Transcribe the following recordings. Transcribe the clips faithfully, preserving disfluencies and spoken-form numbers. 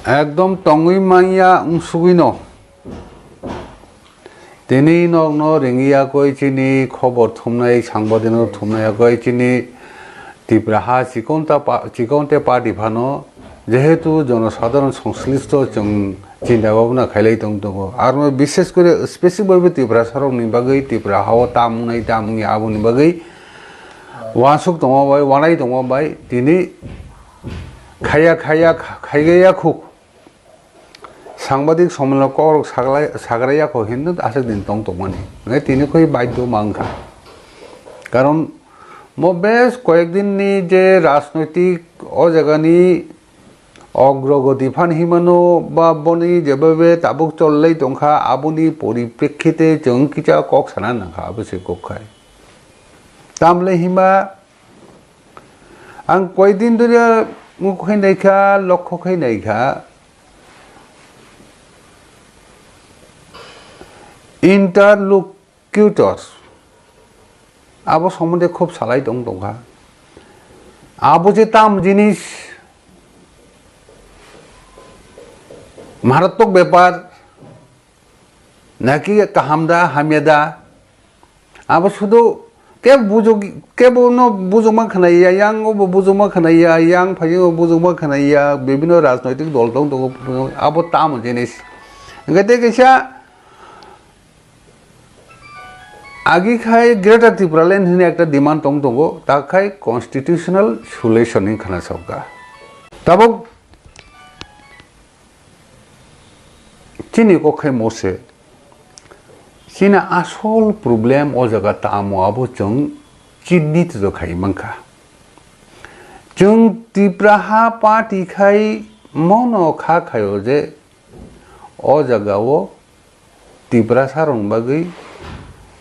Ekdom tongwi manya wngsugwino. Tini nokno ringwi yakwi chini khobor thumnai, sangbadik no thumnai yakwi chini Tipra ha chikonta pa-, chikonte party phano jehetu jonosadharon songslisto chwng chinta bhabna khailai tong tongo. Aro bishes kore specific bhabe Tiprasarokni bagwi Tipra hao tam wngnai tam wngya aboni bagwi uansuk tongma bai, uanai tongma bai tini khaiya, khaiya, khaiya khuk. Sangbadik sommelon kokrok saglai-, sagraya kho hinwi aswk din tong tongmani. Hwnkhe tini khoi baidho ma wngkha. Karon mo bes koyek din ni je rajnoitik o jaga ni ogrogoti phan hinmano ba boni jebebe tabuk chollai tongkha, aboni poriprekhite chwng kisa kok sana nangkha, abo se kok khai. Tamle hinba ang koyek din dhori mukhe naikha, lokho khai naikha. Interlocutor abo somonde khub salai tong tongkha. Abo je tam jinis maratwk bepar, naki kaham da, hamya da, abo sudu kebo bujuk, kebo no bujukma khnaiya, yang obo bujukma khnaiya, yang phaiyung obo bujukma khnaiya, bibhinno rajnoitik dol tong tongo, abo tamo jinis. Hwnkhe tei kaisa agi khai Greater Tipraland hinwi ekta demand tong tongo, ta khai constitutional solution hinwi khna sokha. Tabuk chini kok khai mo se, chini asol problem o jaga tamo abo chwng chinni tito khai mankha. Chwng Tipra ha party khai mono kha khaio je o jaga o Tiprasa rokni bagwi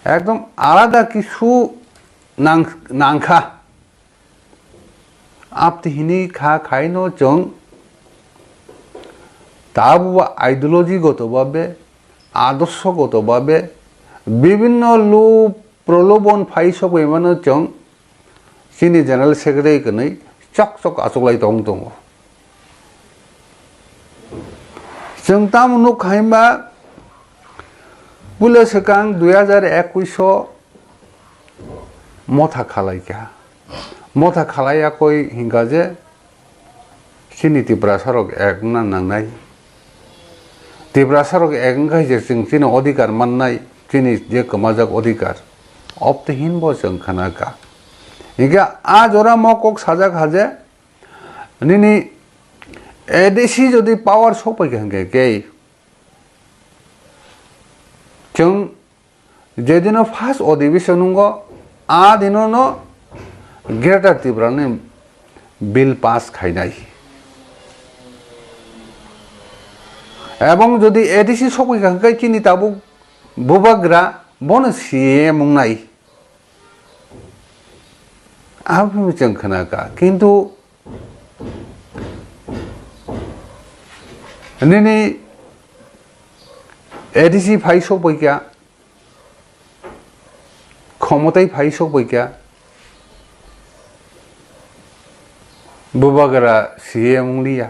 ekdom alada kisu nang-, nangkha. Apti hini kha khaino chwng tabukbo ideology goto babe, adorsho goto babe, bibhinno lub prolobon phai sokbaimano chwng chini General Secretary kwnwi chok chok achuklai tong tongo. Chwng tamo nuk kha himba, puila swkang dui hazar ekwis o motha khalaikha. Motha khalai yakwi hinkha je chini Tiprasa rok ek wngna nangnai. Tiprasa rok ek wngkha je chwng chini odhikar mannai, chini je kwmajak odhikar. Opte hinbo chwng khna kha. Hinkhe a jora mo kok sajak ha je nini A D C jodi power sokpai kha hinkhe kei chwng jedino first odhibeshon wngo, a dinono Greater Tiprani bill pass khainai. Ebong jodi A D C sokpai kha, hwnkhe chini tabuk bubagra bono C M wngnai. Abo chwng khna kha. Kintu nini A D C phai sokpai kha, khomotai phai sokpai kha, bubagra C M wng liya,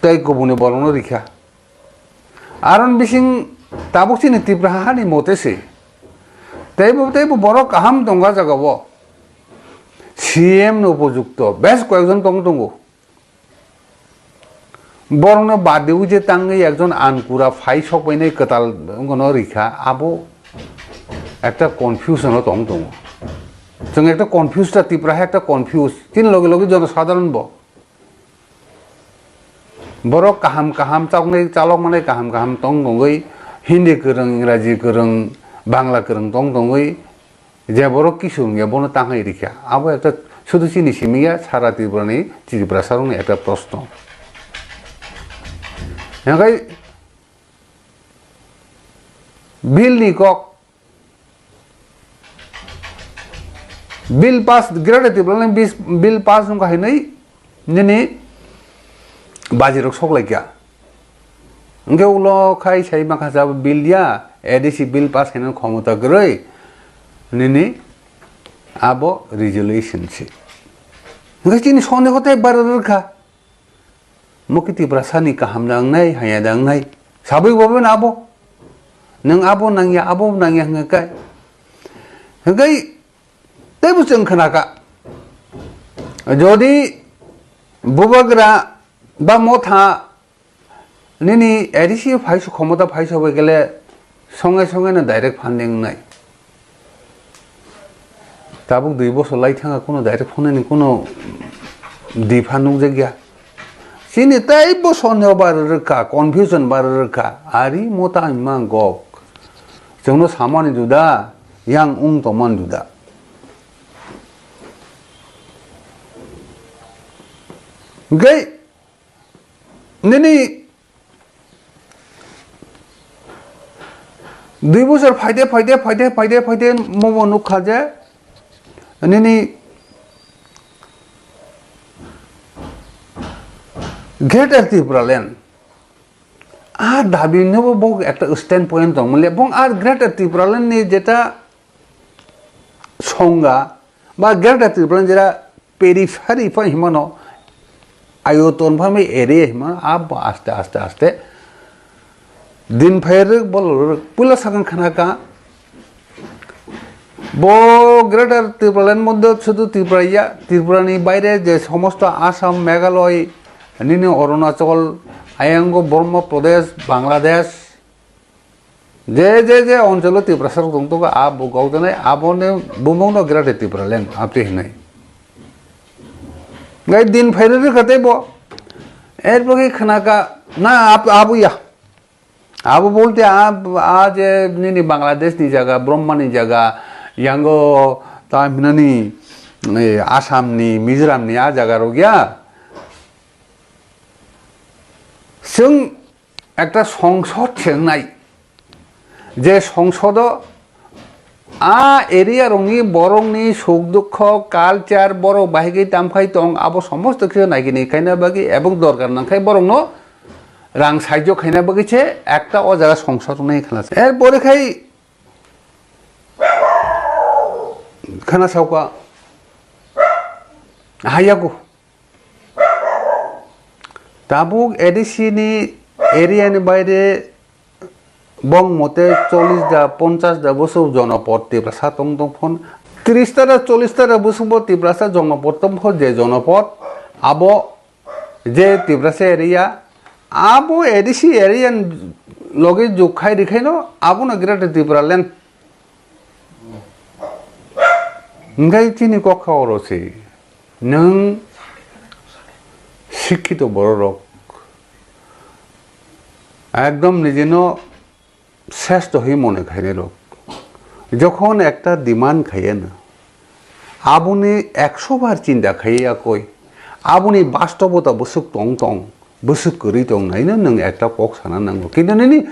tei kubuni borokno rikha. Aron bising tabuk chini Tipra hani mote se. Teibo, teibo borok kaham tongo ah jagao. C M no upojukto, bes koyekjon tong tongo. Borokno bad diwi je tangwi ekjon ankura phai sokbainai kwtal wngno rikha, abo ekta confusion o tong tongo. Chwng ekta confuse ta, Tipra hai ekta confuse. Chini loge loge jonosadharon bo. Borok kaham kaham choknai chalok manai kaham kaham tong tongwi, Hindi kwrwng, Ingraji kwrwng, Bangla kwrwng tong tongwi, je borok kisu wngya bono tanghai rikha. Abo ekta sudu chini simi ya, sara Tripura ni Tiprasa rokni ekta proshno. Hingkhe bill ni kok Bill pass, Greater Tipraland bis-, bill pass wngkha hinwi nini bajirok soklaikha. Hwnkhe ulo khai sai makha jabo bill ya, A D C bill pass khainani khomota kwrwi nini abo resolution se. Hwnkhe chini sondeho tei barwi rwkha. Mo khe Tiprasani kaham da wngnai, hamya da wngnai. Sabwi bo beno abo. Nwng abo nangya, abo nangya hwnkhe kai. Hwnkhe teibo chwng khnakha. Jodi bubagra ba motha nini A D C phaisu khomota phaisu bai gele songe songe no direct funding wngnai. Tabuk dui bosor lai thangkha kuno direct funding ni kuno dipha nukjakya. Chini teibo sondeho bar rwkha, confusion bar rwkha. Ari mota imang gok. Chwngno samani juda, yang wng tongmani juda. Hwnkhe nini dui bosor phaide, phaide, phaide, phaide, phaide, momo nukha je nini Greater Tipraland. A dabi nobo bo ekta stand point tong mole. Bong ar Greater Tipraland ni jeta songga ba Greater Tipraland jeta periphery pa himano, ayoton pha mi area himano, abo aste, aste, aste din phairwk, bolorwk. Puila sakang khanaka, bo Greater Tipraland moddhe sudu Tripura ya, Tripura ni baire je somosto Assam, Meghalaya, nini Arunachal, ayango Borma Pradesh, Bangladesh, je, je, je oncholo Tiprasa rok tong tongo, abo gokjanai, aboni bumungno Greater Tipraland, abte hinai. Gai din phairwk rwkha tei bo. Erpore khanaka, na, ab-, abo ya. Abo bolte a, a je nini Bangladesh ni jaga, Borma ni jaga, yango ta hinani, eh, Assam ni, Mizoram ni a jaga rok ya. Chwng ekta songsod se wngnai, je songsodo a area rokni borokni suk dukho, culture, borok bahigwi tamkhai tong, abo somosto khe naigini khaina bagwi ebong dorkar nangkhai borokno rang sahajyo khaina bagwi se ekta o jaga songsod wngnai khna se. Erpore khai khna sauka hayaku. Tabuk A D C ni area ni baire bong mote chollish da, ponchash da bwswk jonopod Tiprasa tong tong phon. Trish ta da, chollish ta da bwswk bo Tiprasa jonopod tong phon, je jonopod abo je Tiprasa area, abo A D C area ni logi jug khai rikhaino abono Greater Tipraland. Hingke chini kok kha oro se, nwng sikhito bororok ekdom nijino sresto hoi mone khainai rok, jokhon ekta demand khaiya na, aboni ekso bar chinta khaiya koi, aboni bastobota bwswk tong tong, bwswk kwrwi tong naino nwng ekta kok sana nango. Kintu nini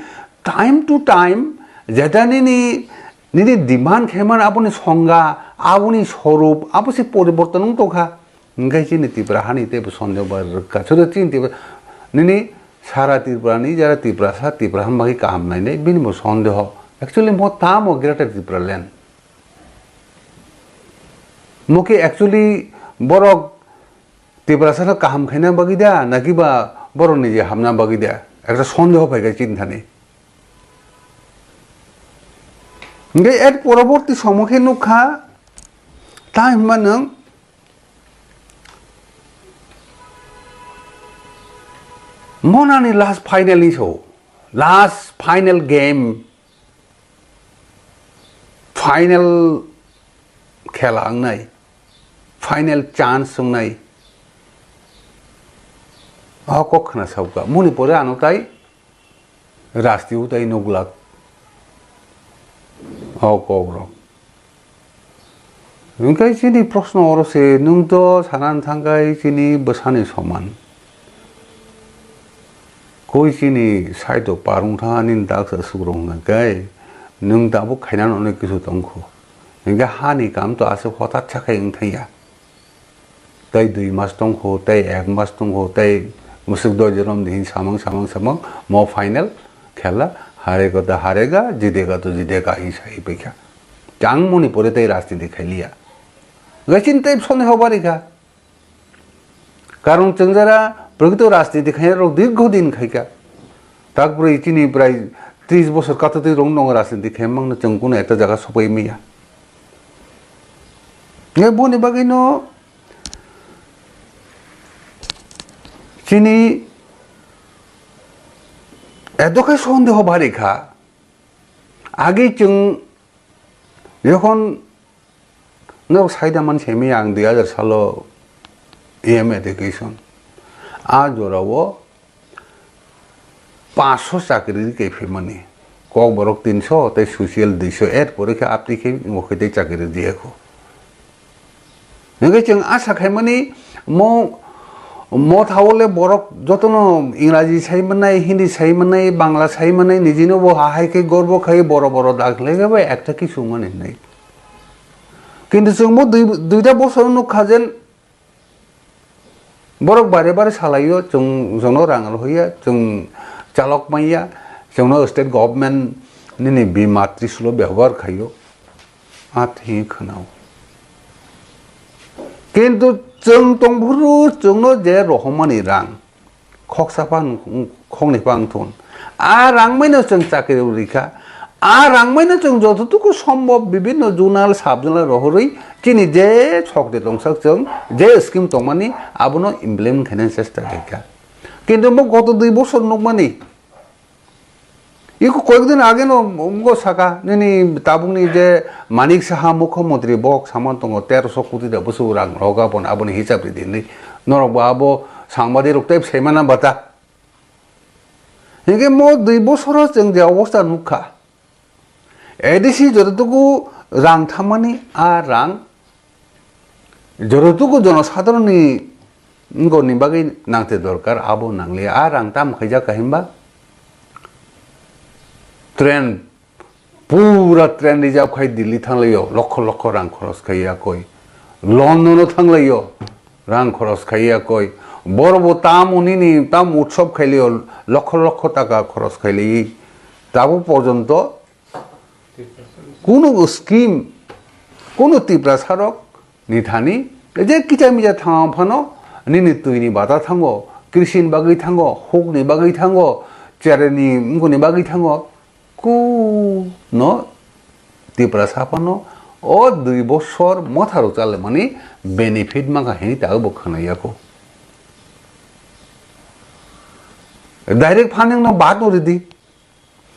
time to time jeta nini, nini demand khaimani aboni songga, aboni sorup, abo se poriborton wng tongkha. Hingke chini Tripura hani teibo sondeho bar rwkha. Sudu chini Tripura, nini sara Tripura ni jara Tiprasa, Tripura hwnba khe kaham nainai, bini bo sondeho. Actually, mo tamo Greater Tipraland? Mo khe actually borok Tiprasa no kaham khaina bagwi da, naki ba borok ni je hamna bagwi da? Ekta sondeho phaikha chini thani. Hingke et poroborti somo khe nukha, ta hwnba nwng monani last final ni so, last final game, final khela wngnai, final chance wngnai. O kok khna sauka. Moni pore ano tai rasti utai nuglak. O kok rok. Hingke chini proshno oro se, nwng to sanan thangkai chini bwsani soman. Koi chini side o parung thangani daksa sukrung hwnka khe, nwng tabuk khainani onek kisu tongkho. Hingke hani kam to aswk hothat sakhai wng thangya. Tei dui mas tongkho, tei ek mas tongkho, tei mwswk doi jorom di hin samang, samang, samang, mo final khela, harega ta harega, jidega to jidega hin sai paikha. Tang moni pore tei rajniti khailiya. Gachin tei sondeho barikha. Karon chwng jara Prokrito rajniti khaina rok dirgho din khaika. Tak bwrwi chini prai tris bosor katotwi rong nongo rajniti khaima mangno chwng kuno ekta jaga sopai maya. Nge boni bagwino chini edo khe sondeho bari kha. Agi chwng jokhon norok saida man semi ang dui hajar salo A M education. A jorao panch sho chakri rikhe phimani. Kokborok tin sho tei social dui sho, er pore khe apni khe ngo khe tei chakri riyakho. Hingke chwng asa khaimani mo, mo thao le borok jotono Engraji sai manai, Hindi sai manai, Bangla sai manai, nijino bo ha hai khe gorbo khai boro boro dak le bai ekta kisu mani hinai. Kintu chwng bo dui, duita bosor nukha jen borok bare bare salaio, chwng jono rang rohia, chwng chalok manya, chwngno state government nini bima trisulo bebohar khaio. Athi khwnao. Kintu chwng tongphuru chwngno je rohormani rang, khoksa phan, khoknwi phan thun. A rang maino chwng chakri rikha. A rang maino chwng jototuku sombhob bibinno zonal, sub zonal rohorwi chini je sokde tongsak chwng je scheme tongmani abono implement khainani chesta khaikha. Kintu mo goto dui bosor nukmani, iko koyekdin age no umgo saka, nini tabukni je Manik Saha mukhyamantri bok saman tongo, terosho koti da bwswk rang roga bon aboni hisab ridi hinwi. Norok bo abo sangbadik rok tei saimana bata. Hinkhe mo dui bosoro chwng je obostha nukha, A D C jototuku rang thamani a rang jototuku jonosadharonni wngoni bagwi nangte dorkar, abo nangliya. A rang tamo khaijak kha himba? Train, pura train reserve khai Delhi thanglaio, lokho lokho rang khoros khai yakoi. London-o thanglaio, rang khoros khai yakoi. Boro bo tamo nini, tamo utsob khailio, lokho lokho taka khoros khailai. Tabo porjonto kunu scheme, kunu Tiprasa rok ni thani, je kicha mija thang phano, nini twi ni bata thango, krishi ni bagwi thango, huk ni bagwi thango, chere ni wngkuni bagwi thango, kuno Tiprasa phano o dui bosor motha rok chale mani benefit mangkha hini ta bo khwna yako. Direct funding no bad no ridi.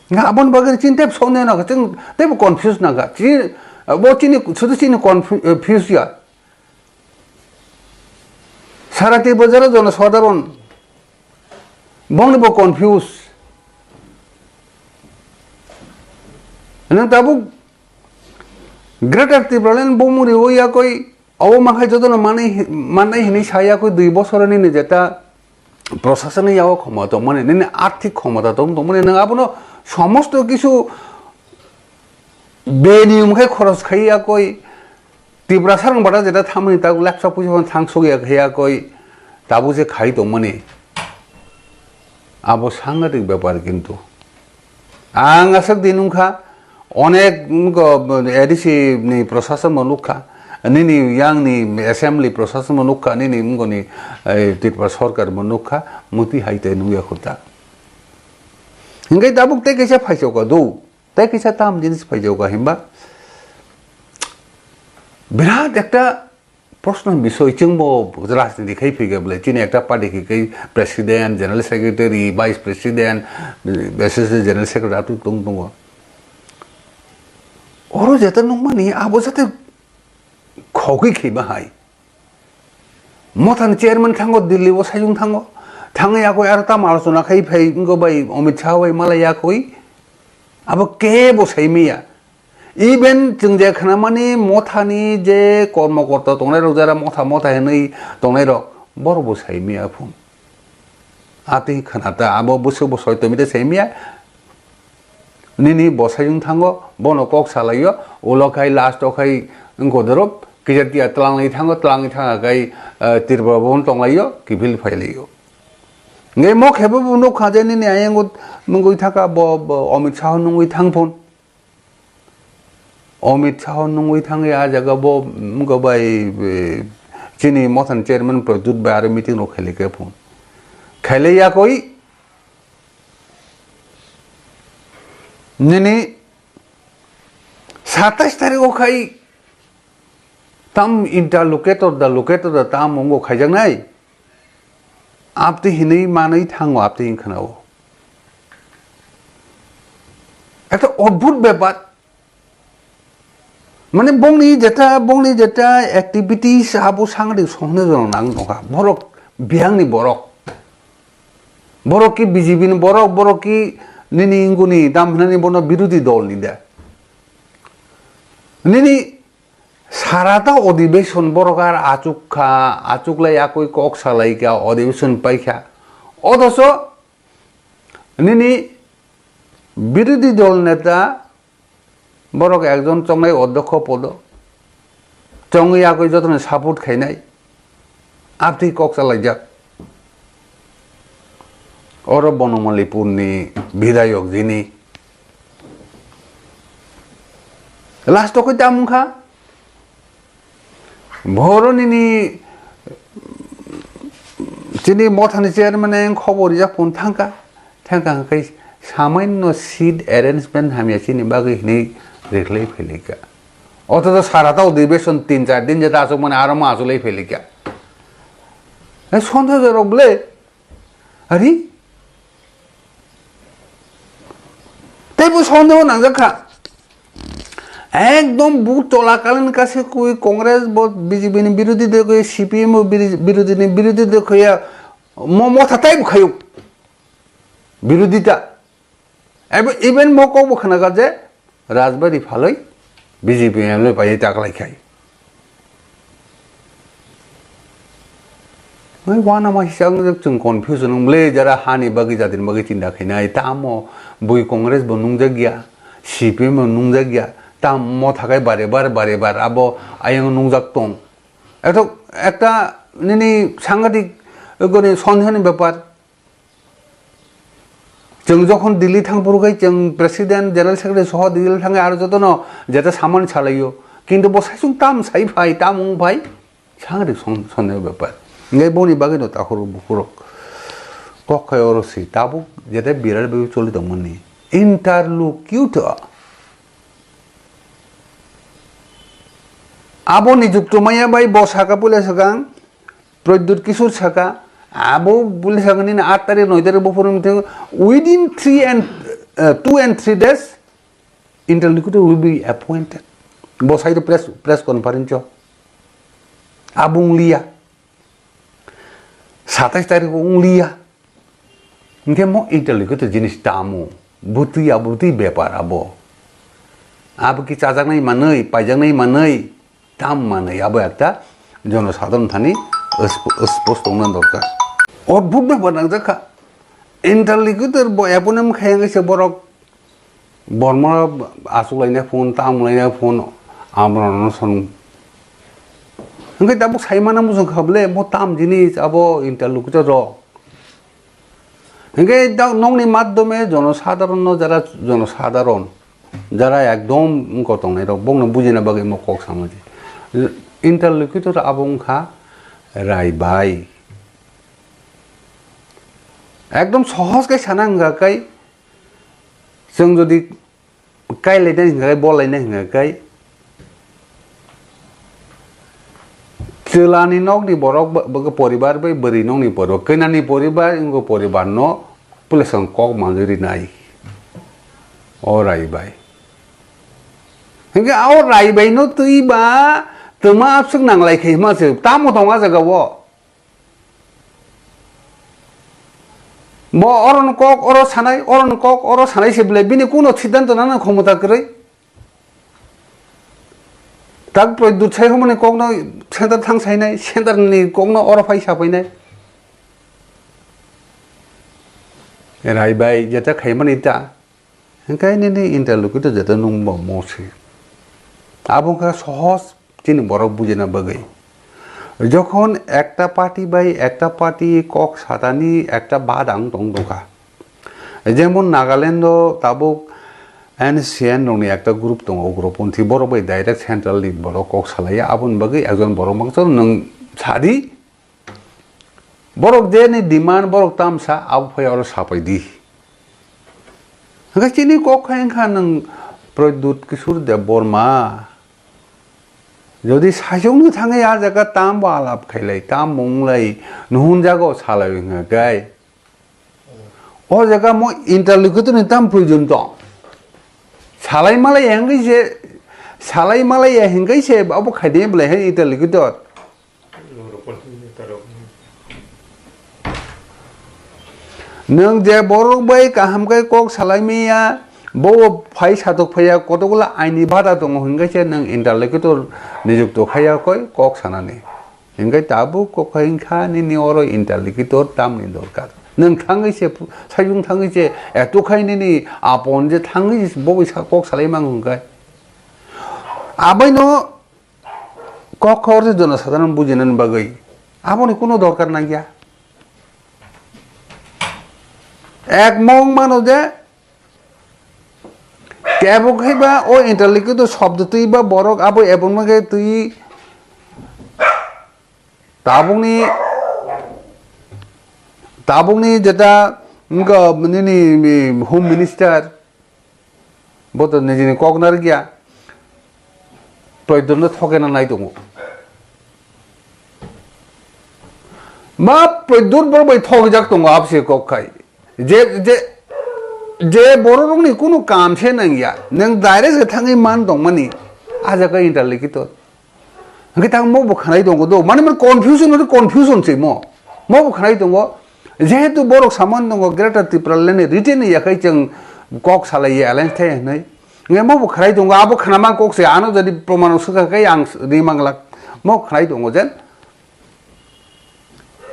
Nga aboni bagwi chini tei soknai nangkha, chwng teibo confuse nangkha. Chini, bo chini, sudu chini confu-, eh, fuse ya. Sara tei bojaro jono sodharon. Bongni bo confuse. Nang tabuk Greater Tipraland bumuri o yakoi, obo mankhai jotono manai, manai hinwi sa yakoi dui bosoroni ni jeta Proshasoni yago khomota tongmani, nini arthik khomota tong tongmani, nwng abono somosto kisu beniyom khe khoros khai yakoi, Tiprasa rang bata jeta thamani tabuk laksa puisa phano thang sokya khe yakoi, tabuk je khai tongmani. Abo sangatik bepar kintu. Ang aswk di nungkha, onek, mm, ko, A D C ni prosason bo nukha, nini yang ni assembly prosason bo nukha, nini mgoni, eh, Tripura sorkar bo nukha, muti hai te nungya khuta. Hingke tabuk tei kaisa phaichokha do, tei kaisa tam jinis phaichokha himba birat ekta Proshno bisoi chwngbo rajniti khai phikha bwle, chini ekta party khe khai president, general secretary, vice president, assistant general secretary atwi tong tongo. Oro jeta nukmani abo jate khogwi kheba hai. Mothani chairman thango, Delhi o sayung thango. Thangwi yakoi aro tamo alochona khai phai wngkha bai Amit Shah bai malai yakoi. Abo kebo saimaya. Even chwng je khnamani mothani je kormokorta tongnairok, jara motha motha hinwi tongnairok, borokbo saimaya phun. Atwi khnata abo bwswkbo soi tomite saimaya. Nini bosai wng thango, bono kok salaio, ulo khai last o khai wngkha dorop, kisa tiya twlangwi thango, twlangwi thangkha khai, eh, Tripura bo tonglaio, kiphil phailaio. Nge mo khebo bo nukha je nini ayango nungwi thangkha bo, bo Amit Shah nungwi thang phun. Amit Shah nungwi thangwi a jaga bo, mm, go bai, eh, chini mothani chairman Pradyut bai aro meeting rok khailai khe phun. khailai yakoi, nini satais tarikh o khai tam interlocutor da locator da tam wngbo khaijaknai, aptwi hinwi manwi thango, aptwi wng khna o. Ekta odbhut bepar. Mane bongni jeta, bongni jeta activities abo sangri sohne jono nang nokha. Borok biyangni borok. Borok ki B J P ni borok, borok ki nini inguni dam hinani bono birodhi dol ni de. Nini sarata odhibeshon borok ar achuk kha, achuk lai akoi kok salai kha, odhibeshon pai kha. Othocho nini birodhi dol neta borok ekjon chongnai odhokho podo. Chongwi yakwi jotono support khainai. Aptwi kok chalaijak. Oro Bonomalipurni bidayok jini. Last o koi tamo wngkha? Boro nini chini mothani chairman ang khobor rijak phone thangkha. Thangkha hwnkhe samaino seat arrangement hamya chini bagwi hinwi rikhlai phailikha. Othocho sara ta odhibeshon tin char din jeta achukmani aro ma achulai phailikha. Hai sondeho rok ble. Ari? Tei bo sondeho nangjak kha. Ekdom bu chola kalan kase kui Congress bo B J P ni birodhi de kui C P M bo biri-, birodhi ni birodhi de kui ya mo motha tai bo khayuk. Birodhita. Ebe-, even mo kok bo khna kha je Rajbari phalwi B J P M L A pai taklai khai. Ngai wana ma hisa wng jak chwng confusion wng ble jara hani bagwi jatini bagwi chinta khainai tamo bui Congress bo nungjak ya, C P M bo nungjak ya, tamo thakai bare bar bare bar abo ayang nungjak tong. Ekta, ekta nini sangadik goni sondehoni bepar. Chwng jokhon Delhi thang phuru khai chwng President, General Secretary soho Delhi thangwi aro jotono jeta samani salaio. Kintu bo saichung tam sai phai, tam wng phai, sangri son-, sondeho bepar. Ngai boni bagwi no takhurok bukhurok. Kok khai oro si, tabuk jeta birat bagwi choli tongmani. Interlocutor. Abo nijukto maya bai bo saka puila swkang, Pradyut Kishore saka, abo buli saka nini aat tarikh noi tarikh buphuru meeting, within three and, uh, two and three days, interlocutor will be appointed. Bo sai press, press conference o. Abo wng liya. Satais tarikh o wng liya. Hingke mo interlocutor jinis tamo. Bwtwi abo bwtwi bepar abo. Abo ki chajaknai manwi, paijaknai manwi, tam manwi abo ekta jonosadharon thani sp-, sposto wngna dorkar. Odbhut bepar nangjakha. Interlocutor bo appointment khayang se borok bormo asuk lainai phone, tam lainai phone, amrano son. Hingke tabuk saimana mujung kha bole, bo tam jinis abo interlocutor rok. Hingke da-, nokni madhyome jonosadharon no jara jonosadharon, jara ekdom wngkor tongnai rok, bokno bujina bagwi mo kok sama di. Interlocutor abo wngkha Rai bai. Ekdom sohos khe sana wngkha kai, chwng jodi Kai lainai hingka kai, bo lainai hingka kai. Chwlani nokni borok bo, bo poribar bai bwrwi nokni poribar, kwnani poribar wngkha poribar no puila swkang kok manjwi rinai. O Rai bai. Hingke o Rai bai no twi ba twma abswk nanglai khe hima se tamo tong a jaga o. Bo oro no kok oro sanai, oro no kok oro sanai se bwle bini kuno siddhanto nana khomota kwrwi. Tak Pradyut sai humani kok no center thang sainai, center ni kok no oro phai sapainai. Rai bai jeta khaimani ta. Hingke nini interlocutor jeta nwng bo mo se. Abo wngkha sohos chini borok bujina bagwi. Jokhon ekta party bai ekta party kok satani ekta bad ang tong tongkha. Jemon Nagaland o tabuk N C N rokni ekta group tongo, ugroponthi, borok bai direct central ni borok kok salaiya, aboni bagwi ekjon borok mangsa nwng sadi, Borok je ni demand borok tamsa abo phai oro sapai di. Hwnkhe chini kok khai wngkha nwng Pradyut Kishore Debbarma. Jodi saichung ni thangwi a jaga tam bo alap khailai, tam bo wnglai, nuhun jago salai wngkha kai. O jaga mo interlocutor ni tam proyojon tong. Salai malai hingkai se, salai malai hingkai se abo khaide belai hai interlocutor. Nwng je borok bai kaham khe kok salai maya, bo phai satok phaiya, kotokgola aini bada tongo hingkai se nwng interlocutor nijukto khaiya koi kok sanani. Hingkai tabuk kok khai wngkha nini oro interlocutor tamni dorkar. Nwng thangwi se, sajung thangwi se, eto khai nini apon je thangwi se bo bai sa-, kok salai mang hingkai. Abaino kok khor se jono sadharon bujinani bagwi aboni kuno dorkar nangya. Ek mong mano je, kebo khe ba o interlocutor shobdo twi ba borok abo ebong ma khe twi tabukni, tabukni jeta wngkha nini home minister, bo to nijini kok narwkya, Pradyutno thokena nai tongo. Ma Pradyut borok bai thokjak tongo abse kok khai. Je, je, je bororokni kunu kam se nangya. Nwng direct se thangwi man tongmani. A jaga interlocutor. Hwnkhe tang mo bo khanai tongo do. Mane, mane confusion, mane confusion se mo. Mo bo khanai tongo. Jehetu borok saman tongo Greater Tipraland ni written ni yakhai chwng kok salai alliance thai hwnwi. Hwnkhe mo bo khanai tongo. Abo khanama kok se ano jodi proman swkha khe ang ri manglak. Mo khanai tongo jen.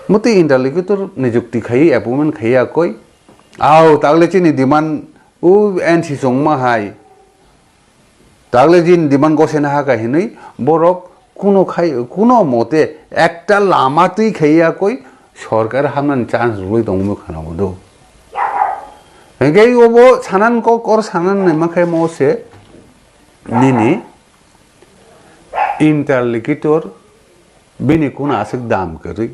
Motwi interlocutor nijukti khai, appointment khai ya koi. Au, tagle chini demand u N C chongma hai. Tagle jin demand gosena ha kha hinwi borok kuno khai, kuno mote ekta lama twi khai ya koi sorkar hamnani chance rwui tongmung khana bodo. Hingke obo sanan kok or sanan naima khai mo se nini interlocutor bini kuno aswk dam kwrwi.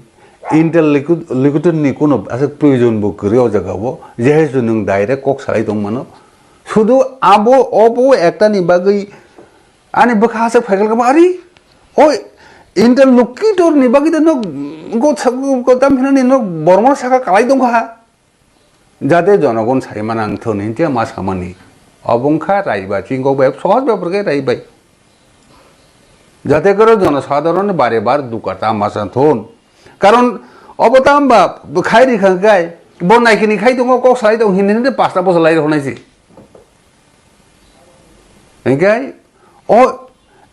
Interlocutor ni kuno aswk proyojon bo kwrwi o jaga o. Jehetu nwng direct kok salai tong mano. Sudu abo, obo ekta ni bagwi ani bwkha aswk phaikal kama ari. O interlocutor ni bagwi de nok go, go tam hinani nok bormo saka kalai tong kha. Jate jonogon sai manang thon hinche ma samani. Obo wngkha raibai, chingkok bai, sohoj bepar khe raibai. Jate koro jonosadharon bare bar duka ta ma sa thon. Karon obo tam ba khai ri khang kai, bo naikini khai tongo, kok sai tong hin hin de pasta bosa lai rok nai si. Hingkai o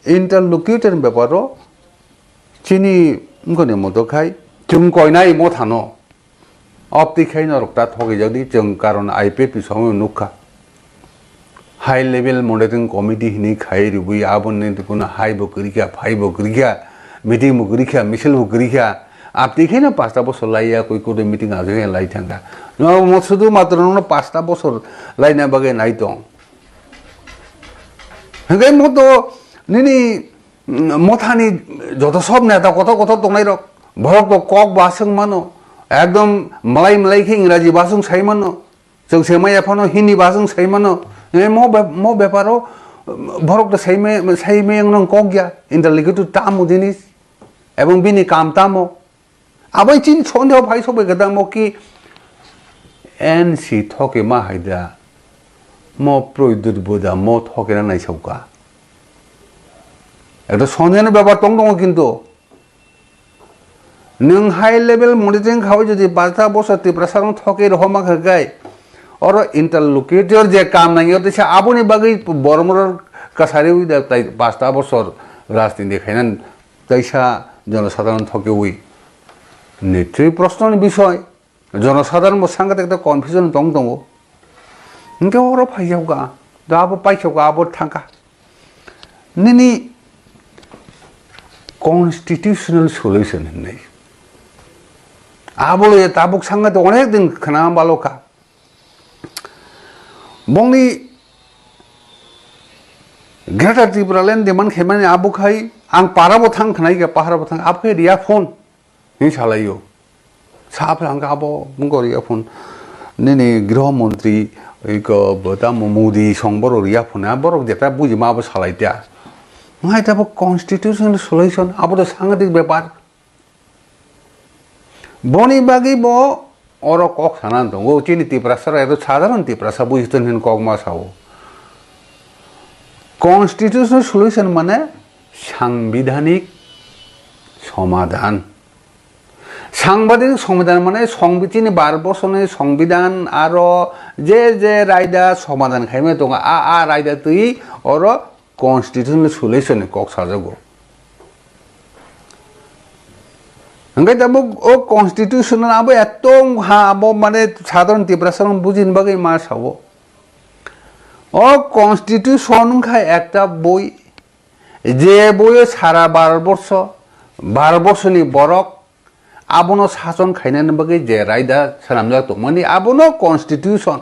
interlocutor ni beparo chini wngkoni moto khai chwng koinai mothano. Obtwi khai norok ta thokjak di, chwng karon I P F ni somono nukha. High level monitoring committee hinwi khai rwui aboni kuno hai bo kwrwikha, phai bo kwrwikha, meeting bo kwrwikha, misil bo kwrwikha. Abtwi khai no pasta bosor laiya koi koto meeting ajo lai thangkha. No mo sudu matro no pasta bosor laina bagwi nai tong. Hingke mo to nini mothani joto sob neta kotor kotor tongnai rok, borok to kok ba swng mano, ekdom malai malai khe Ingraji ba swng sai mano, chwng se maya phano Hindi ba swng sai mano, eh, mo be-, mo beparo borok to sai me, sai me wng nang kok ya, interlocutor tamo jinis, ebong bini kam tamo. Abai chini sondeho phai sobai gada mo ki N C thoke ma hai da, mo Pradyut bo da mo thoke na nai sauka. Ekta sondeho ni bepar tong tongo kintu. Nwng high level monitoring khaui jodi bata bosa Tiprasa rok thoke rohoma khagai, oro interlocutor je kam nangyo teisa aboni bagwi boromorok kasari ui da tai pasta bosor rajniti khainan. Kaisa jonosadharon thokeui nitwi prosno ni bisoi, jonosadharon bo sangatik ekta confusion tong tongo. Hingke oro phaijakga, da abo paisokga, abo thangkha. Nini constitutional solution hinwi. Abo loya tabuk sangatik onek din khna balokha. Bongni Greater Tipraland demand khaimani abo khai ang para bo thang khnai khe pahar bo thang abo khai riya phone hin salaio. Sa phlang kha abo wngkha riya phun nini griho montri iko bo tamo Modi song borok riya phun, a borok jeta bujima abo salai ta. Ngai ta bo constitutional solution abo to sangadik bepar. Boni bagwi bo oro kok sana tongo, chini Tiprasa rok eto sadharon Tiprasa bujiton hin kok ma sao. Constitutional solution mane sangbidhanik somadhan. Sangbidhanik somadhan mane songbi-, chini Bharat borsoni songbidhan aro je je raida somadhan khaimani tongo, a, a raida twi oro constitutional solution ni kok sajago. Hingke tabuk o constitutional abo etong ha abo mane sadharon Tiprasa rok bujini bagwi ma sao. O constitution wngkha ekta boi, je boio sara Bharat borso, Bharat borsoni borok abono sason khainani bagwi je raida swnamjak tongmani abono constitution.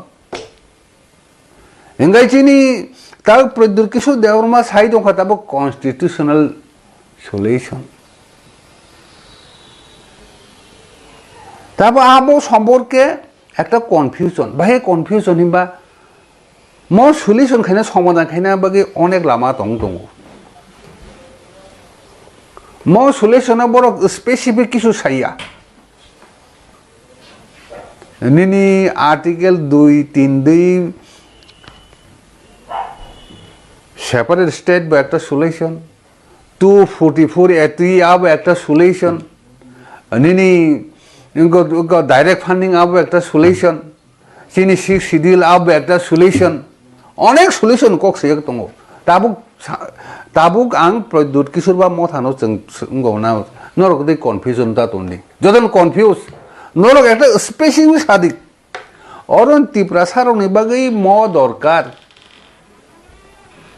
Hingke chini tak Pradyut Kishore Debbarma sai tongkha tabuk constitutional solution. Tabo abo somporke ekta confusion, bahai confusion himba mo solution khaina somadhan khaina bagwi onek lama tong tongo. Mo solution o borok specific kisu saiya. Nini article dui, tin dui separate state bo ekta solution, two forty-four A three abo ekta solution, nini inko, inko direct funding abo ekta solution, chini sixth schedule abo ekta solution, onek solution kok siyok tongo. Tabuk sa-, tabuk ang Pradyut Kishore ba mothano chwng s-, wngkha na norok tei confusion ta tongdi. Jotono confuse, norok ekta specific sadi. Oro Tiprasa rokni bagwi mo dorkar.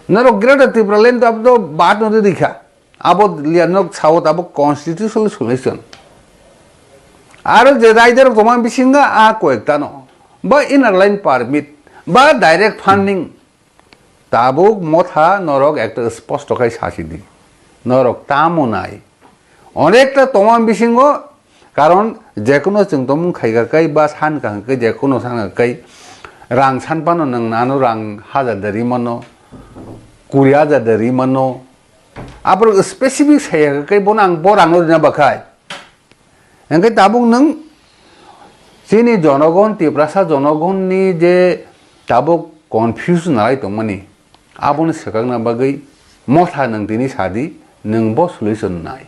Norok Greater Tipraland abo to bad no rikha. Abo liya nok sao abo constitutional solution. Aro je raida rok tongma bisingo a koyektano ba inner line permit ba direct funding. Tabuk motha norok ekta sposto khai sasi di. Norok tamo nai. Onekta tongma bisingo, karon jekuno chwng tongmung khaika kai ba san kaham kai jekuno san kai rang san pano nwng nano rang hajar da ri mano, kuri hajar da ri mano. Aborok specific saya kai bono ang bo rangno rina bakhai. Hingke tabuk nwng chini jonogon, Tiprasa jonogonni je tabuk confuse nalai tongmani, aboni swkakna bagwi motha nwng tini sadi, nwng bo solution nai.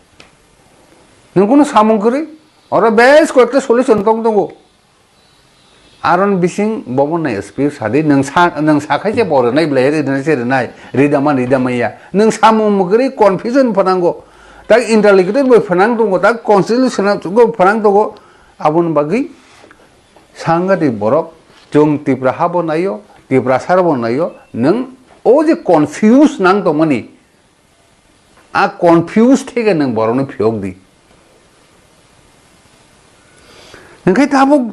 Nwng kunu samung kwrwi, oro bes koyekta solution tong tongo. Aron bising bobo nai speech sadi, nwng sa, nwng sakhai se bo rwnai belai, rwnai se rwnai, ridama, ridamaya. Nwng samung mwkwrwi confusion phanango, tak interlocutor bai phanang tongo, tak constitution bo phanang tongo, aboni bagwi sangati borok, chwng Tipra habo naio, Tiprasa rokbo naio, nwng o je confuse nang tongmani, a confuse theke nwng borokno phiyok di. Hingke tabuk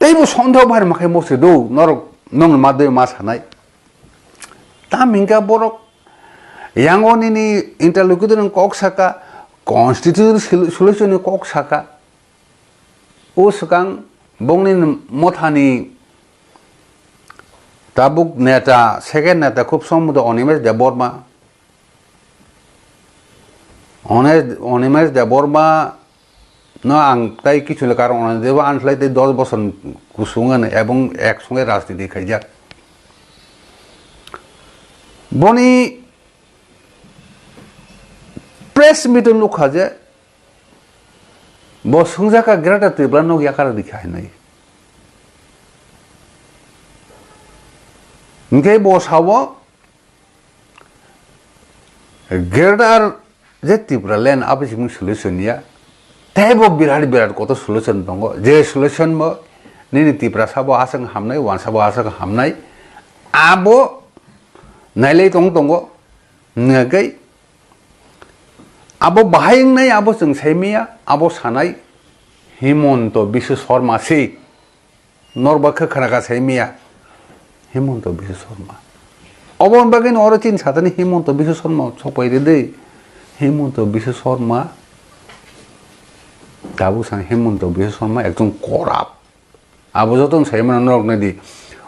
teibo sondeho bai rwma khe mo se do, norok nongni ma doi ma sanai. Tam hingke borok yango nini interlocutor ni kok saka, constitutional solution ni kok saka. O swkang bongni mothani tabuk neta, second neta khub sombhoto Animesh Debbarma. One-, Animesh Debbarma no ang tai kichule karon Animesh Debbarma ang khlai tei dos bosor kusung ano ebong ek songe rajniti khaijak. Boni press meet o nukha je bo swngjak kha Greater Tripura nok yakar rikha hinwi. Hingke bo sao Greater je Tripura land abo chimung solution ya. Teibo birat birat kotor solution tongo. Je solution bo nini Tiprasa bo aswk hamnai, wansa bo aswk hamnai. Abo nailai tong tongo. Hingke abo bahai wngnai abo chwng sai maya, abo sanai Himonto Biswa Sarma se. Norba khe khana kha sai maya Himonto Biswa Sarma. Oboni bagwi no oro chini satani Himonto Biswa Sarma sokpai rwdi. Himonto Biswa Sarma Tabuk sang Himanta Biswa Sarma ekjon corrupt. Abo joto no sai mano norok nai di.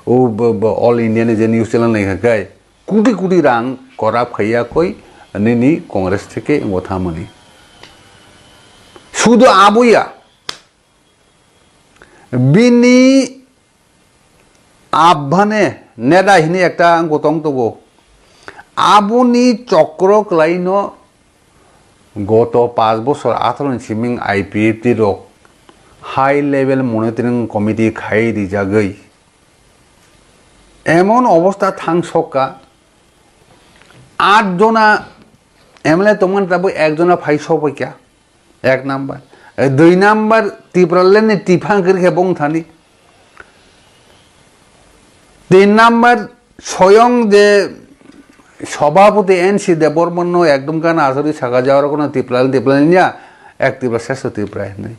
O bo, bo All India ni je news channel nai kha kai. Koti koti rang corrupt khaiya koi nini Congress theke wngbo thamani. Sudu abo ya. Bini Abhane Neda hini ekta ang gotong togo. Aboni chokro kwlaino goto panch bochor atharo ni siming I P F T rok high level monitoring committee khai rijagwi emon obostha thang sokka, aat jona M L A tongmani tabuk ekjona phai sopaikha. Ek number. Eh, dui number, Tipraland ni tiphang kwrwi khe bong thani. Tin number, soyong je Sabhapati N C Debbarma no ekdom gana asori saka jawar kono Tipraland, Tipraland ya, ek Tripura sresto Tripura hinwi.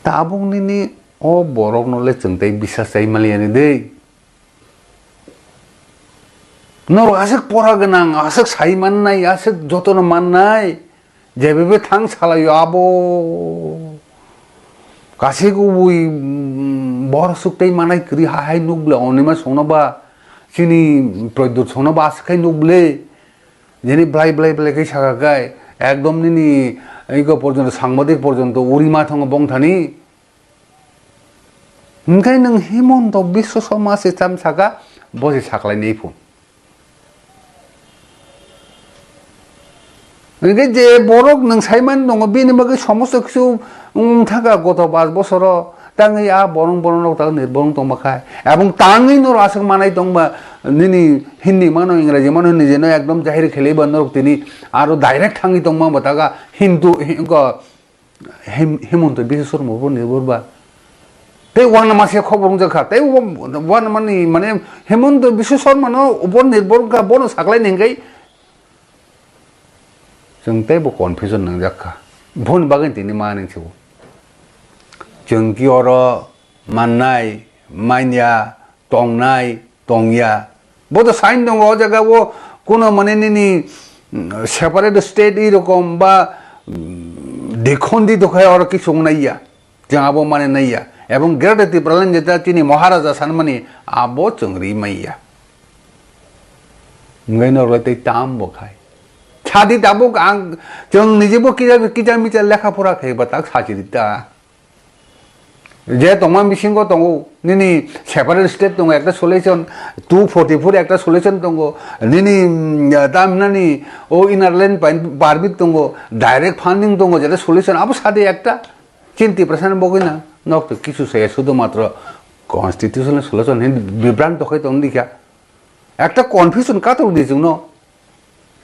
Tabuk nini o borok no le chwng tei bisas chai maliya ni dei. Norok aswk pora gwnang, aswk sai mannai, aswk jotono mannai, jebebe thang salaio abo. Kasik ubui, mm, bor suk tei manai kwrwi ha hai nuk ble, Onima songno ba, chini Pradyot songno ba aswk khai nuk ble. Jeni blai blai blai khai saka kai, ekdom nini ego porjonto, sangbadik porjonto uri ma thango bong thani. Hingke nwng Himanta Biswa Sarma se cham saka, bo se saklai ni phun. Hingke je borok nwng saiman tongo, bini bagwi somosto kisu wng thaka goto panch bosoro, tangwi a borong borong rok tang nirbor wng tongma khai. Ebong tangwi norok aswk manai tongma, nini Hindi mano, Ingraji mano, Hindi jeno ekdom jahir khelai ba norok tini aro direct thangwi tongma ba taga Hindu, hi-, ko, Him-, Himanta Biswa Sarma bo nirbor ba. Tei uanama se khobor wngjakha. Tei uanamani mane Himanta Biswa Sarma no bo nirbor wngkha, bono saklai ni hingkai chwng tei bo confusion nangjakha. Boni bagwi tini ma nang sibo. Chwng ki oro mannai, manya, tongnai, tongya. Bo to sign tongo, o jaga o kuno mane nini, mm, separate state i rokom ba, mm, dikhondi to khai oro kisu wngnai ya. Chwng abo mane nai ya. Ebong Greater Tipraland jeta chini Maharaja sanmani abo chwng ri mai ya. Hingke norok tei tam bo khai. Sadi tabuk ang chwng nijibo kija, kija mija lekha pora khai ba tak sachi di ta. Je tongma bisingo tongo, nini separate state tongo, ekta solution, two forty-four ekta solution tongo, nini, mm, tam hinani o inner line pai-, permit tongo, direct funding tongo, jeta solution, abo sade ekta chinti prasana bogwi na, nok to kisu saya sudo matro constitutional solution hin bibranto khai tong dikha. Ekta confusion katok di chwngno.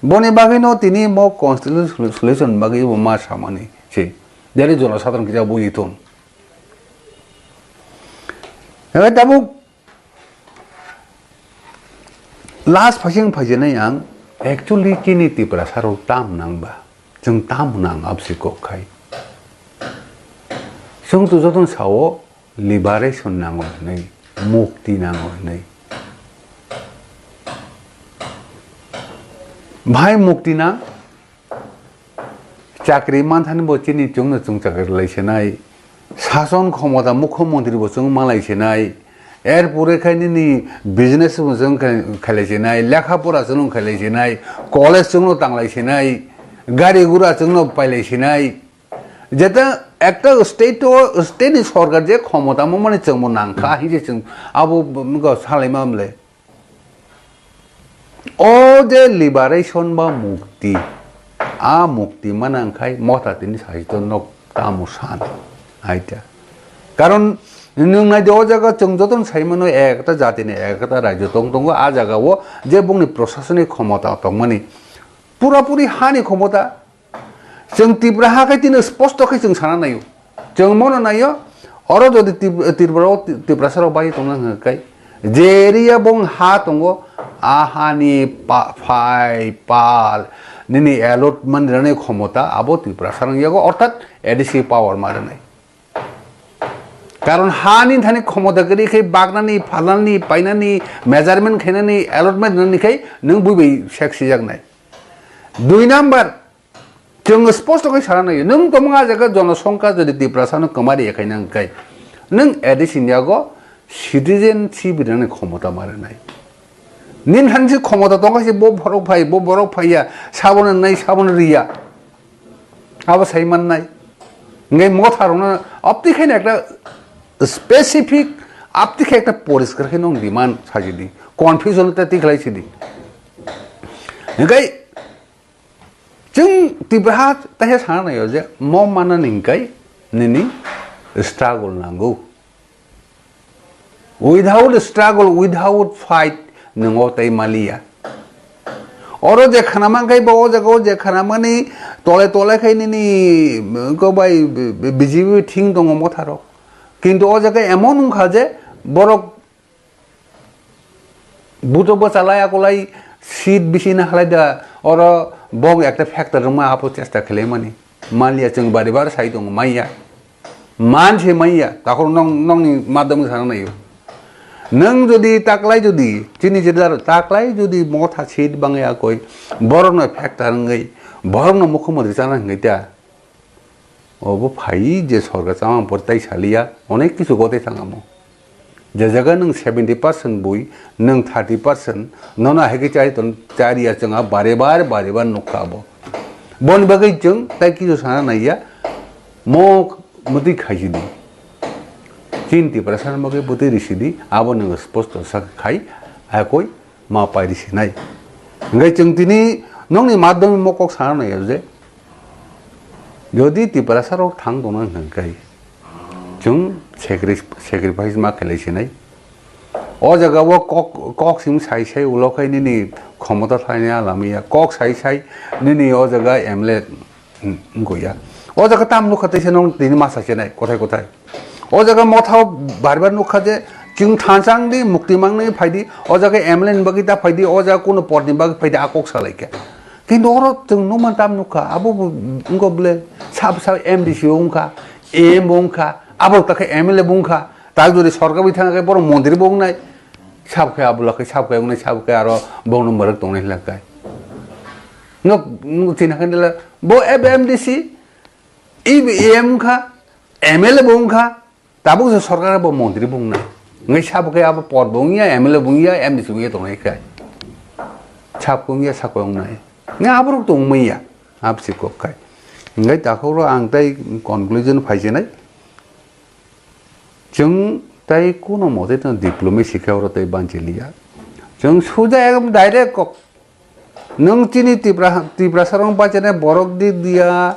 Boni bagwino tini mo constitutional solution bagwi bo ma samani se. Jani jono sadharon kisa buji thung. Ebe tabuk last phaising phaijenai ang actually chini Tiprasa rok tam nang ba. Chwng tam nang absi kok khai. Chwng to jotono sao liberation nango hinwi, mukti nango hinwi. Bhai mukti nang, chakri manthani bo chini chwngno chwng chakri lai sinai, sason khomota mukhyamantri bo chwng malai sinai, er pore khai nini business bo chwng khai-, khailai sinai, lekha pora chwng khailai sinai, college chwngno tanglai sinai, gari gura chwngno pailai sinai. Jeta ekta state o, state ni sorkar je khomota mo mani chwngbo nangkha, hinje chwng abo bo salai ma mle. O je liberation ba mukti, a mukti manang khai motha tini sahito nok tamo san. Aita. Karon nwng nai de o jaga chwng joton sai mano ekta jati ni ekta rajyo tong tongo, a jaga o je bongni prosasonik khomota tongmani pura puri hani khomota. Chwng Tipra ha khai tini sposto khe chwng sana naio. Chwng mono naio, oro jodi Tip-, Tripura o Ti-, Tiprasa rok bai tongna hwnkha khai, je area bong ha tongo, a hani pa-, phai, pal, nini allotment rwnai khomota abo Tiprasa rang yago, orthat A D C power ma rwnai. Karon hani thani khomota kwrwi khai bagnani, phalnani, painani, measurement khainani, allotment rwnani khai nwng bui bai sek sijaknai. Dui number, Chwng sposto khe sana nai, nwng tongmung a jaga jonosongkha jodi Tiprasa no kwmari ya khaina hwnkhe, nwng A D C ni yago citizenship rinani khomota ma rwnai. Nini thani se khomota tongkha se bo borok phai, bo borok phaiya, sabono nai, sabono riya. Abo sai mannai. Ngai motha rokno apti khaina ekta specific, apti khe ekta poriskar khe nwng demand sajidi. Confusion ta tikhlai sidi. Ngai Chwng Tipraha taisa sana naio je mo manani hwnkhe nini struggle nango. Without struggle, without fight, nwng o tei maliya. Oro je khana mankhe bo o jaga o je khana mani tole tole khai nini, mm, ko bai B J P thing tongo motharo. Kintu o jaga emon wngkha je borok Buto bwchalai akolai seat bisi na halai da, oro bok ekta factor rwma apo chesta khlai mani. Manliya chwng bari bar sai tongo manya. Man se manya, takhor nong, nongni madam sana naio. Nwng jodi taklai jodi, chini jidar taklai jodi motha seat bangya koi, borokno factor wngwi, borokno mukhyamantri chana hwngwi ta. Obo phai je sorkar chamang por tai saliya, onek kisu gote thangamo. Je jaga nwng seventy percent bui, nwng thirty percent, nono hai khe chai ton, chariya chwng a bare bar, bare bar nukha abo. Boni bagwi chwng tai kisu sana naiya, mo mwtwi khaisidi. Chin Tiprasa ni bagwi bwtwi risidi, abo nwng sposto sa khai, akoi ma pairi sinai. Hingke chwng tini nokni madhyamni mo kok sana nai je, jodi Tiprasa rok thang tongna hwnkhe chwng sacri-, sacrifice ma khlai sinai. O jaga o kok, kok sim sai sai ulo khai nini khomota thaini alamya. Kok sai sai nini o jaga M L A Hmm, wngkha ya. O jaga tam nukha teisa nong tini masa chenai kothai kothai. O jaga motha o bar bar nukha je chwng thansang di mukti mangnai phaidi. O jaga M L A ni bagwi ta phaidi. O jaga kuno pod ni bagwi phaidi a kok salai khe. Kintu oro chwng nukman tam nukha abo bo wngkha bole sab sab M D C wngkha, A M wngkha, abo ta khe M L A wngkha. Ta jodi sorkar bai thang khe borok montri bo wngnai. Sab khe abo lakhe sab khe wngnai sab khe aro bongno mwrwk tongnai hwnkhe. Nuk, nuk chini khe nila bo F M D C, E B M kha, M L A bo wngkha, tabuk se sorkar bo montri bo wngnai. Ngai sabo khe abo pod bo wngya, M L A bo wngya, M D C wngya tongnai khe. Sab khe wngya, sab khe wngnai. Ngai aborok tong manya, abo se kok khai. Ngai takhoro ang tai conclusion phai se nai. Chwng tai kuno mote tong diplomacy khe oro tai banchi liya. Chwng suja ekdom direct kok. Nwng chini Tipra, Tiprasa rok bachane borok dik dia,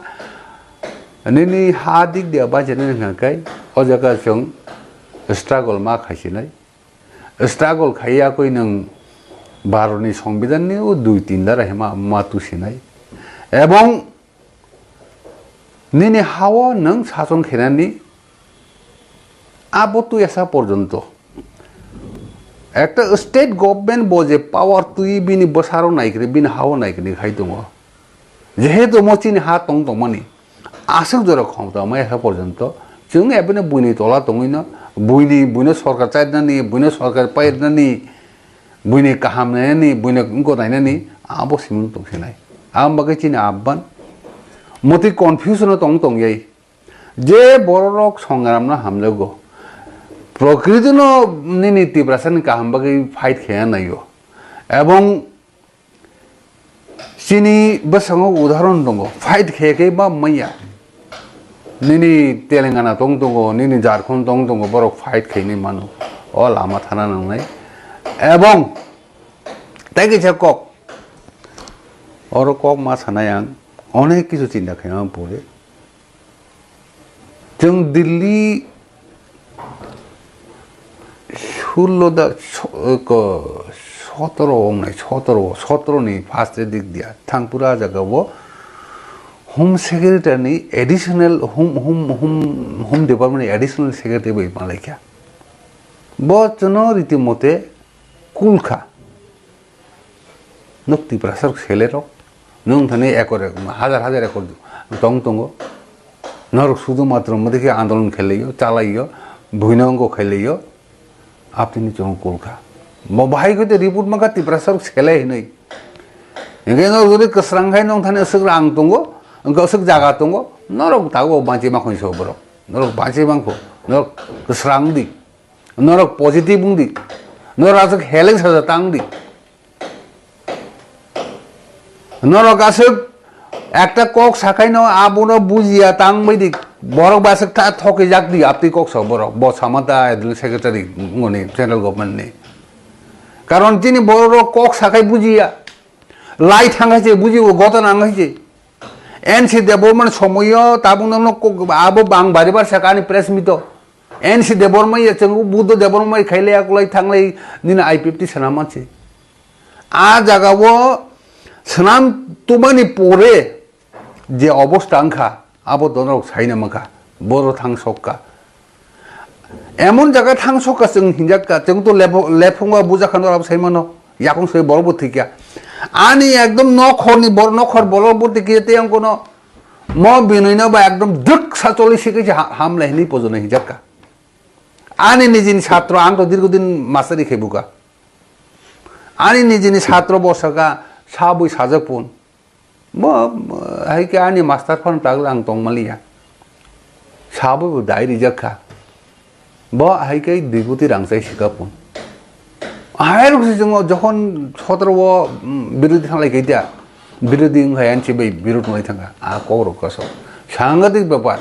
nini ha dik dia bachane hwnkha khe, o jaga chwng struggle ma khaisinai. Struggle khaiya koi nwng Bharatni Songbidanni o dui tin dara hima ma tusinai. Ebong nini hao nwng sason khenani abo twi asa porjonto. Ekta state government bo je power twi bini bwsaro naikrwi, bini hao naikrwi khai tongo. Jehetu mo chini ha tong tongmani, aswk jora khomta mai asa porjonto, chwng ebene buini tola tongwino, buini, buino sorkar chairnani, buino sorkar pairnani, buini kaham nainani, buino wngko nainani, abo simung tongsinai. Ang bagwi chini abban, motwi confusion o tong tongyai. Je bororok songramno hamjago, prokriti no nini Tiprasani kaham bagwi fight khaiya naio. Ebong chini bwskango udahoron tongo, fight khaiya khe ba manya. Nini Telangana tong tongo, nini Jharkhand tong tongo, borok fight khainai mano. O lama thana nangnai. Ebong tei kaisa kok, oro kok ma sanai ang, onek kisu chinta khaima pore. Chwng Delhi sullo da so-, ko, sotoro wngnai, sotoro, sotoro ni first dik dia. Thangpura jaga o Home Secretary ni additional, Home, Home, Home, Home Department ni additional secretary bai malaikha. Bo chwngno riti mote kulkha. Nuk Tiprasa rok sele rok. Nung thani ekor ek-, hajar hajar ekor tong tongo. Norok sudu matro modi khe andolon khelaiyo, chalaiyo, bhuinongo khelaiyo. Apni chong kulkha. Mo bahai khe report maka Tiprasa rok sele hinoi. Hingke norok jodi kwsrang khai nung thani aswk rang tongo. Wngkha aswk jaga tongo, norok tabuk banchi mankho ni so borok. Norok banchi mankho, norok kwsrang di, norok positive wng di, norok aswk heleng saja tang di. Norok aswk ekta kok sakaino abono bujiya tang bai di, borok ba aswk ta thokijak di, aptwi kok sa borok, bo sama ta adil secretary ngoni central government ni. Karon chini borok kok sakai bujiya, lai thang hai se bujibo, gotana wng hai se. N C Debbarma ni somoyo tabuk no kok abo bang bari bar saka ani press meet o. N C Debbarma ya chwng Buddha Debbarma khailai akulai thanglai nini I P F T sana manse. A jaga o swnam tumani pore je obostha wngkha, abo donorok saina mankha, boro thang sokka. Emon jaga thang sokka chwng hinjakka, chwng to lepho-, lephungba bujakha norok saimano, yakung soi borok bo thikya. Ani ekdom nokhorni bor-, nokhor borok bo thikya tei ang kono mo binoino ba ekdom dwk sa choli sikhe ha-, hamle hinwi pojono hinjakka. Ani nijini satro ang to dirgodin masteri khe buka. Ani nijini satro bosaka sabui sajak pun. Bo, bo, hai khe ani master phano tagla ang tongmaliya. Sabo bo dai rijak kha. Bo hai khe dui koti rang chai sika pun. Hai rok se chwngo jokhon sotro o, mm, birodhi thanglai kaitia. Birodhi wng hai ansi bai birod nai thangkha. A kok rok kaso. Sangadik bepar.